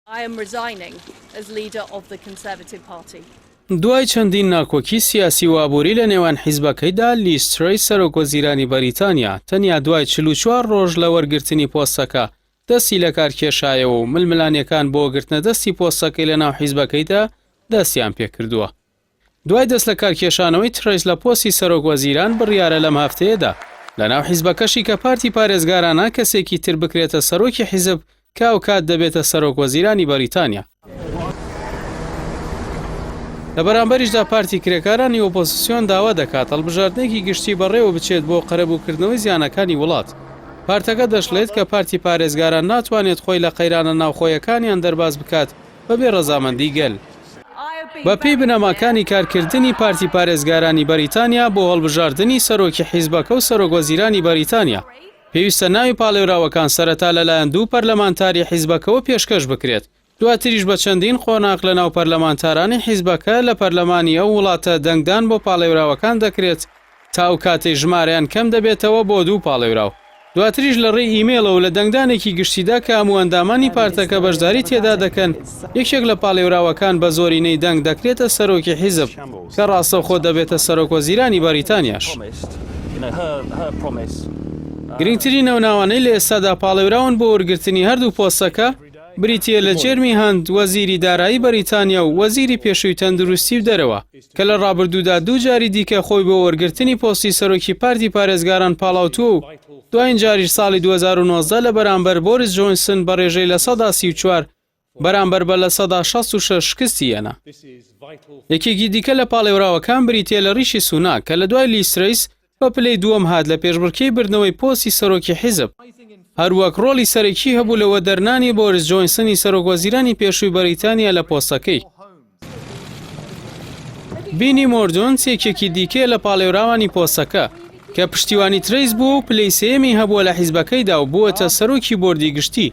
I am resigning as leader of the Conservative Party. دوای چەندین ناکۆکی سیاسی و ئابووری لە نێوان حیزبەکەیدا، لیز ترەیس سەرۆک وەزیرانی بەریتانیا، تەنیا دوای 44 ڕۆژ لە وەرگرتنی پۆستەکە، دەستی لەکار کێشایەوە و ململانێکان بۆ گرتنە دەستی پۆستەکەی لە ناو حیزبەکەیدا دەستیان پێکردووە. دوای دەستلەکارکێشانەوەی ترەیس لە پۆستی سەرۆک وەزیران بڕیارە لەم هەفتەیەدا لەناو حیزبەکەشی کە پارتی پارێزگارانە کەسێکی تر بکرێتە سەرۆکی حیزب کە ئەوکات دەبێتە سەرۆک وەزیرانی بەریتانیا. لە بەرامبەریشدا پارتی کرێکارانی ئۆپۆزسیۆن داوا دەکات هەڵبژاردنێکی گشتی بەڕێوە بچێت بۆ قەرەبووکردنەوەی زیانەکانی وڵات. پارتەکە دەشڵێت کە پارتی پارێزگاران ناتوانێت خۆی لە قەیرانە ناوخۆیەکانیان دەرباز بکات بەبێ ڕەزامەندی گەل. بەپێی بنەماکانی کارکردنی پارتی پارێزگارانی بەریتانیا بۆ هەڵبژاردنی سەرۆکی حیزبەکە و سەرۆکوەزیرانی بەریتانیا، پێویستە ناوی پاڵێوراوەکان سەرەتا لەلایەن دوو پەرلەمانتاری حیزبەکەوە پێشکەش بکرێت، دواتریش بە چەندین قۆناغ لەناو پەرلەمانتارانی حیزبەکە لە پەرلەمانی ئەو وڵاتە دەنگدان بۆ پاڵێوراوەکان دەکرێت تا ئەو کاتەی ژمارەیان کەم دەبێتەوە بۆ دوو پاڵێوراو. دواتریش لە ڕێی ئیمەیڵەوە لە دەنگدانێکی گشتیدا کە هەموو ئەندامانی پارتەکە بەشداری تێدا دەکەن، یەکێک لە پاڵێوراوەکان بە زۆرینەی دەنگ دەکرێتە سەرۆکی حیزب، کە ڕاستەوخۆ دەبێتە سەرۆکوەزیرانی بەریتانیاش. گرنگترین ئەو ناوانەی لە ئێستادا پاڵێوراون بۆ وەرگرتنی هەردوو پۆستەکە، بریتییە لە جێرمی هەنت، وەزیری دارایی بەریتانیا و وەزیری پێشووی تەندروستی و دەرەوە، کە لە ڕابردوودا دوو جاری دیکە خۆی بۆ وەرگرتنی پۆستی سەرۆکی پارتی پارێزگاران پاڵاوتووە و دوایین جاریش ساڵی 2019 لە بەرامبەر بۆریس جۆنسن بە ڕێژەی 34% بەرامبەر بە 66% شکستی هێنا. یەکێکی دیکە لە پاڵێوراوەکان بریتییە لە ڕیشی سوناک کە لە دوای لیز ترەیس بە پلەی دووەم هات لە پێشبڕکێی بردنەوەی پۆستی سەرۆکی حیزب، هەروەک ڕۆڵی سەرەکی هەبوو لە وەدەرنانی بۆریس جۆنسنی سەرۆکوەزیرانی پێشووی بەریتانیا لە پۆستەکەی. بینی مۆردۆنت یەکێکی دیکەیە لە پاڵێوراوانی پۆستەکە، کە پشتیوانی ترەیس بووە و پلەی سێیەمی هەبووە لە حیزبەکەیدا و بووەتە سەرۆکی بۆردی گشتی.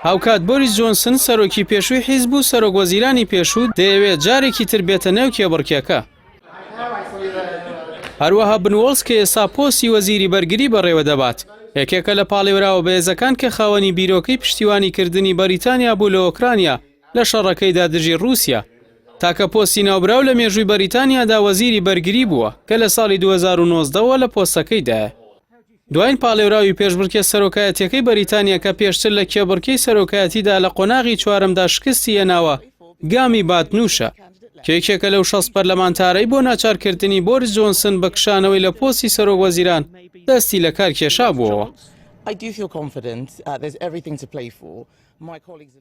هاوکات بۆریس جۆنسن سەرۆکی پێشووی حیزب و سەرۆک وەزیرانی پێشوو دەیەوێت جارێکی تر بێتە نێو کێبڕکێکە. هەروەها بن وۆڵس کە ئێستا پۆستی وەزیری بەرگری بەڕێوە دەبات، یەکێکە لە پاڵێوراوە بەهێزەکان کە خاوەنی بیرۆکەی پشتیوانیکردنی بەریتانیا بوو لە ئۆکرانیا لە شەڕەکەیدا دژی ڕووسیا. تاکە پۆستی ناوبراو لە مێژووی بەریتانیادا وەزیری بەرگری بووە کە لە ساڵی 2019 وە لە پۆستەکەیدایە. دواین پاڵێوراوی پێشبڕکێ سەرۆکایەتیەکەی بەریتانیا کە پێشتر لە کێبڕکێی سەرۆکایەتیدا لە قۆناغی چوارەمدا شکستی هێناوە، گامی بادنوشە، کە یەکێکە لەو 60 پەرلەمانتارەی بۆ ناچارکردنی بۆریس جۆنسن بە کشانەوەی لە پۆستی سەرۆک وەزیران دەستی لەکار کێشابووەوە.